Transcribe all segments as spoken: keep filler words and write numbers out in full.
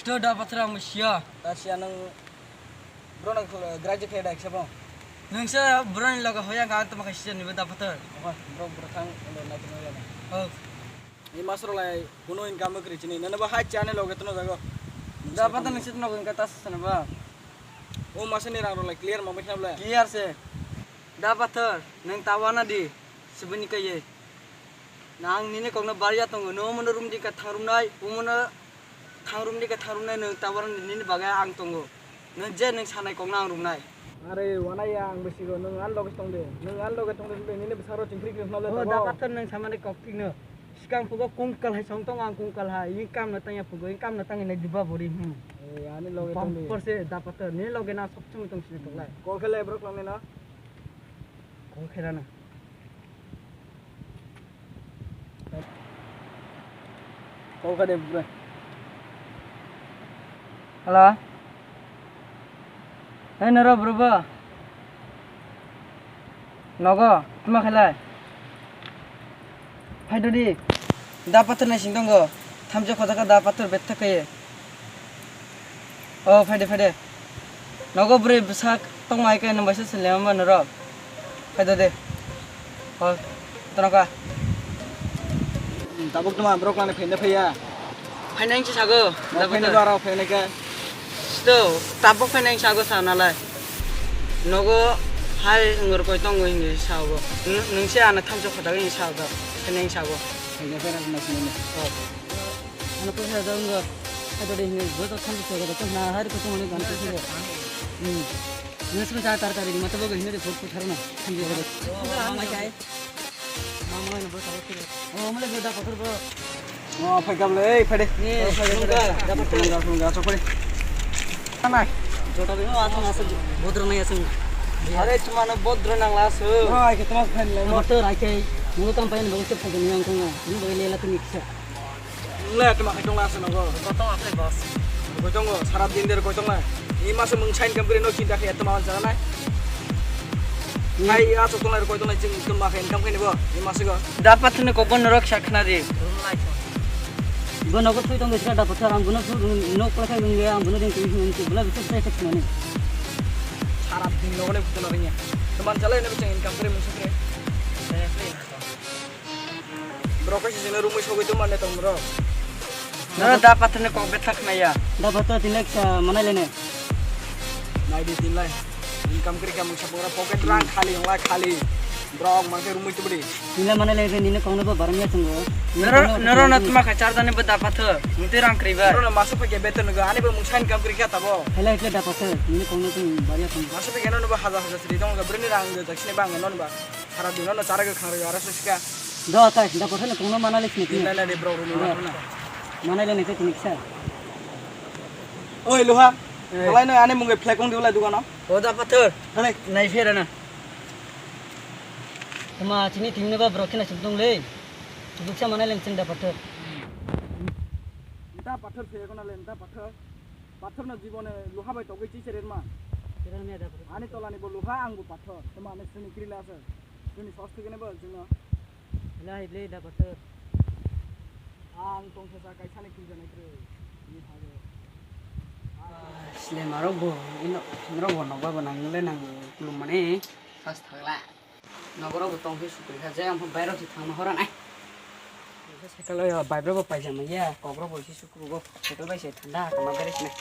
To da pathor ang siya. Ta siya nang bro nang graduate khe da kisa bo. Nang sa bro ni logo hoya ga to makai siya ni da pathor. Oho, bro bro thang ando na tino ya. Oh. Ni masro lai kuno income kri chini. Nana ba hai chane loge to no jago. Da pathor nang sit no ga ta sa na ba. O masa ni rang ro lai clear ma mai khna bla. Clear se. Da pathor nang tawana di. Sibini kaye. Nang nini kokno barya tongo, no mono room di ka thangrumnai, umono thangrumni ka thangrumnai, nwng tabor nini bagwi ang tongo. Nwng je nwng sanai kokno ang rumnai. Are, wanaya ang bisigo, nwng ani loge tongde, nwng ani loge tongde, nini bwsaro chingkri kri hwnle. O, tongo. Da pathor nwng samani kok tikno. Sikang phugo kungkal hai song tongo ang kungkal hai, i kamno tangya phugo, i kamno tangya nai diba bori, hmm. E, ani loge tongde. Bumper se da pathor, nini loge na sob chumui tong sini toklai. Call khelai borok langni na. Call khelana. Kok ka de bro. Hello. Hey, noro bro ba. Nogo, tuma khelai. Phai dodi. Da pathor nai sing tongo. Thamchi khoda ka da pathor bet thak kaiye. O, phaide, phaide. Nogo bwrwi bwsak tongma hai khe nwng bai se swnlema mano rok. Phaide de. O, tono ka. Tabuk tuma borok lani phaina phaiya. Phaina wngse sago. Nok phaina bara phaina khe. Sto, tabuk phaina wngse sago sa nalai. Nogo hai ngor koi tongo hinwi sao bo. Nwng se ano thamchi khoda hinwi sao do. Phaina wngse sago. Phaina phai rok na sinani. O. Ano koi sa jang ga. Ado de hinwi bo to thamchi khoda to na hari ko tongoni gan ko. Hmm. Nwng sung sa tar tar di mata bo hinwi de phut phut harna. Thamchi khoda. O, mama kai. Mama no bo sa phut. O, male bo da pathor bo. O, phai kable, ei, phai de. Ni, o, phai de, phai de. Nungka, da pathor. Nungka, nungka, sok phai de. Tanai. Jota bini o aswng aswng bodro nai aswng. Are chuma no bodro nang la aswng. Ai ke tama phan lai. Bodro rai ke. Mo kam pain bo se phajan yang kong. Ni bo le la tini kisa. Le tama khai tong la aswng go. Kotong aswng boss. Kotong go sara din der kotong la. Ni mas mung sign kam kri no chinta khe tama wan jana nai. Hai ya sok tong la kotong la jing tama khai kam kri ni bo. Ni mas go. Da pathni ko bon rok sakna di. Bo nogo thui tong bisi da pathor ang bono nok pala khai nungya ang bono ding thui nung bula bisi sai khak mani. Sara din nogo le putuna ringya. Teman chala ene bichang income kre mung sakre. Bro kaisa jene rumui sogoi tong mane tong bro. Noro da pathor ni kok bethak naya. Da pathor tin lakh sa manai lene. Nai di tin lakh. Income kri khe mung sapung ra pocket rang khali ong lai khali. Bro mangke rumui tubudi. Nila mana le nini kongno bo barang ya chungo. Noro, noro na tuma kha char dani bo da pathor. Nte rang kri ba. Noro na masu phake beton go ani bo mung sign kam kri kha tabo. Hela hela da pathor. Nini kongno tun bar ya chungo. Masu phake no bo hajar hajar sri dong ga brini rang ga sini bang no ba. Sara dino no chara ga khang ra ara sika. Do ta da pathor no kongno mana le sini. Nila na de bro rumui na. Mana le ne ke tinik sa. Oi luha. Kalai no ani mung flag kong diulai dugano. O da pathor. Hale. Nai phera na. Tama chini tingno ba borok khena sibdong le. Duksa manai leng cheng da pathor. Nta pathor phe kono le nta pathor. Pathor no jibone luha bai togwi chi seren ma. Seren me da pathor. Ani tolani bo luha ang bo pathor. Tama ani sini krila ase. Sini sos thigene bo jingno. Lai ble da pathor. Ang tongsa sa kaisa ni kri janai kri. Ni hago. Sile marok bo ino rok bo nokbar bo nang le nang kulum mani. Sas thagla. Nogoro bo tong khe sukri kha je, ang bairok se thangma hora nai. Cycle o bai brok bo paijama ya, kok rok bo se sukru go, cycle bai se thanda kama bere sina.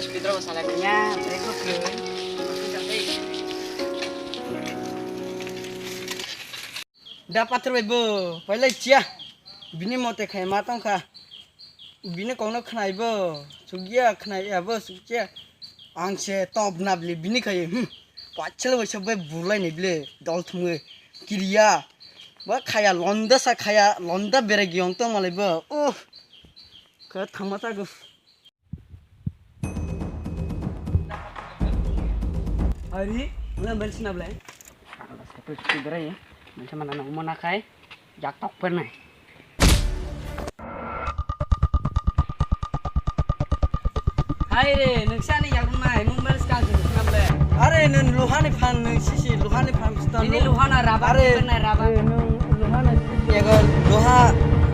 Speed rok salai ya, brake rok khe. Da pathor bai bo, pailai chiya. Bini mote khai ma tong kha. Bini kokno khnai bo, sugya khnai ya bo, sugya. Ang se top na bli bini khai, hmm. Pachal waisa bai bulai ni bli, dol thumwe. Kiriya. Ba khaya londa sa khaya, londa berek yong tong malai bo. Oh. Kha thangma ta go. Ari, mula mel sina blai. Satu sudah berai ya. Macam mana nak umur nak kai? Jak tok pernah. Hai re, nungsa ni jak nai, mung mel skang sini skang blai. Are, nung luhani phan, nung sisi luhani phan sta. Ini luhana raba, are, pernah raba. Nung luhana sisi. Ya, luha.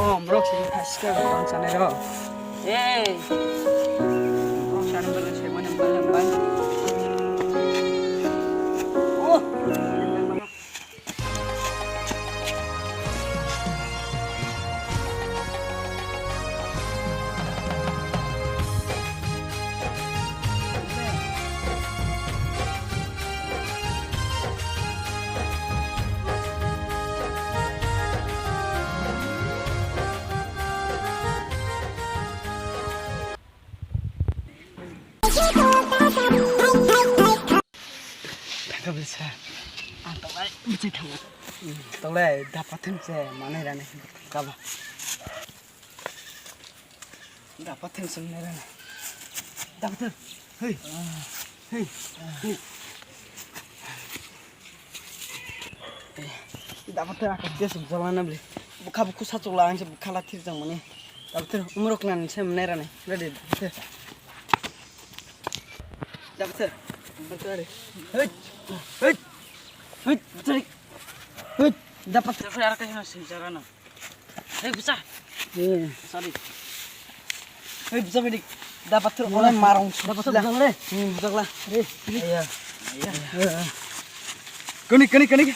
Om rok si haska rok tong sanai rok. Ei. Rok sanai bala se mane bala bala. Oh. Thangkha bwsa. Ang tongnai bwsai thango. Tole dapatheng se manai rani kaba. Dapatheng se manai rani. Dapatheng. Hei. Hei. Hei. Dapatheng akas dia sum jalan na beli. Bukha bukhu sa chula ang se bukha la thir jang mani. Dapatheng umrok nan se manai rani. Ready. Dapatheng. Dapatheng. Hei. Hei. Hei. Hei. Hei. Dapatheng. Dapatheng akas na sum jalan na. Hei, busa. Eh. Sorry. Hei, busa, hei, dapatheng, oleh marong. Dapatheng, busa, le. Hmm, busa, le. Hei. Iya. Iya. Kani, kani, kani.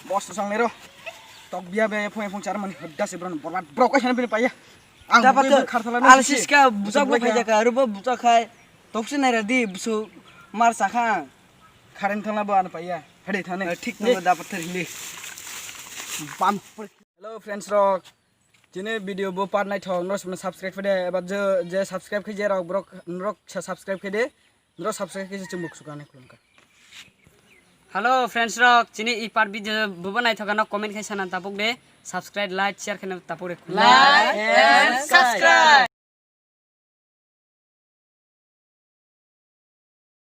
Bos, sang nero. Tok bia, bia, phung, phung, char mani, hudda se bron, borbat, brok, eh, sana bini paya. Ang dapatheng, bini kharthala na al sisi. Siska, busa, busa, busa, khai jaka, aruba, busa, khai. Tok se naira di, busu, mar sakha. Karen thangla bo ano paya. Hade thane. Eh, thik tongo, dapatheng, hindi. Bam. Hello, friends rok. Chini video bo part naithok, norok subscribe khe de, eba je, je subscribe khe je rok, borok, norok sa subscribe khe de, norok subscribe khe je chumuk sukani khulumkha. Hello, friends rok, chini i part video bo bo naithok ano comment khai sana tapuk de, subscribe, like, share khe na tapuk de. Like and subscribe.